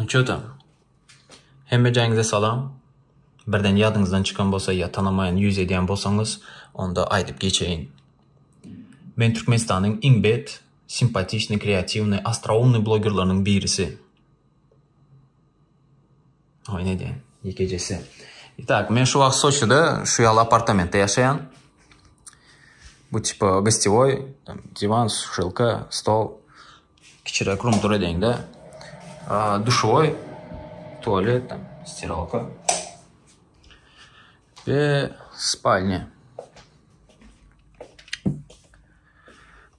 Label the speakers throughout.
Speaker 1: Ço tam? Hemmejäňize salam. Birden ýadyňyzdan çykan bolsa ýa tanamaýan ýüz edýän bolsaňyz, onda aýdyp geçeýin. Men Türkmenistanyň iň bet, simpatiçnyý, kreatiwnyý, ostroumnyý blogerleriniň birisi. Oý ne diýen, ýekejesi. Itak, men şu wagt Soçide, şu ýaly apartamentde ýaşaýan. Bu tipa gostewoý, tam diwan, suşelka, stol. Kiçiräk rum tur edeňde. Duşewoý, tualet, tam stiralka. We spalnýa.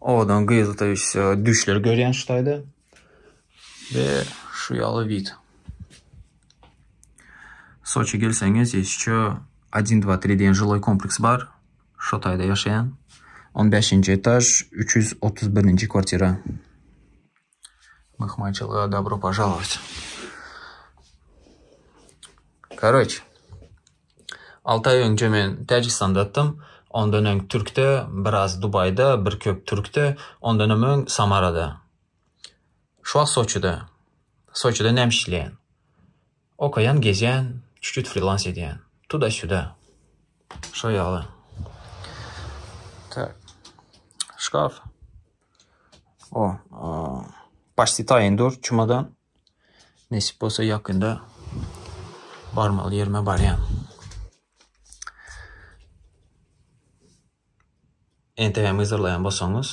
Speaker 1: Owadan gyzly to ýest düşler görýän şu taýda. We şu ýaly wid. Soçi gelseňiz ýeşçe 1 2 3 diýen žiloý kompleks bar. Şo taýda ýaşaýan. On bäşinji etaž, 331-nji kwartira. Myhmançylyga dobro požalowat. Karoç. 6 aý öňje men Täjigistanda etdim. Ondan öň Türkde, biraz Dubaýda, bir köp Türkde, ondanam öň Samarada. Şu wagt Soçide. Soçide näme işleýän? Okaýan, gezýän, çüçüt frilans edýän. Tuda-süda. Şo ýaly. Tak. Şkaf. O, paçti taýyn dur çumadan. Nesip bolsa ýakynda barmaly ýerime barýan. Entegem yzarlaýan bolsaňyz,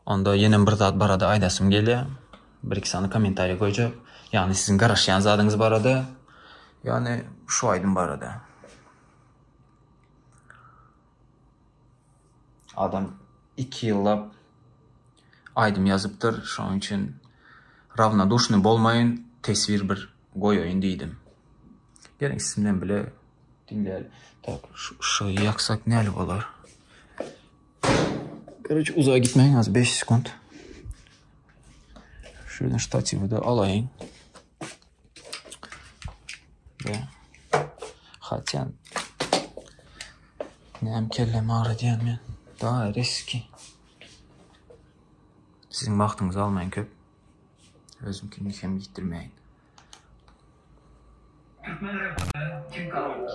Speaker 1: onda ýenem bir zat barada aýdasym gelýär. Bir-iki sany kommentariý goýjak. Ýagny siziň garaşýan zadyňyz barada, ýagny şu aýdym barada. Adam iki ýyllap aýdym ýazypdyr, şonuň üçin rawnoduşnyý bolmaýyn, teswir bir goýaýyn diýdim. Geliň siz bilen bile Diňläli. Tak, şu uşagy ýaksak näli bolar? Karoç, uzaga gitmäň az 5 sekund. Şu ýerden ştatiwi de alaýyn. Ve Hatyan näme kellemi agradýan men. Daha riski. Siziň wagtyňyzy almaýyn köp. Özümkini hem ýitirmäýin.
Speaker 2: Türkmen rapinde kim korol?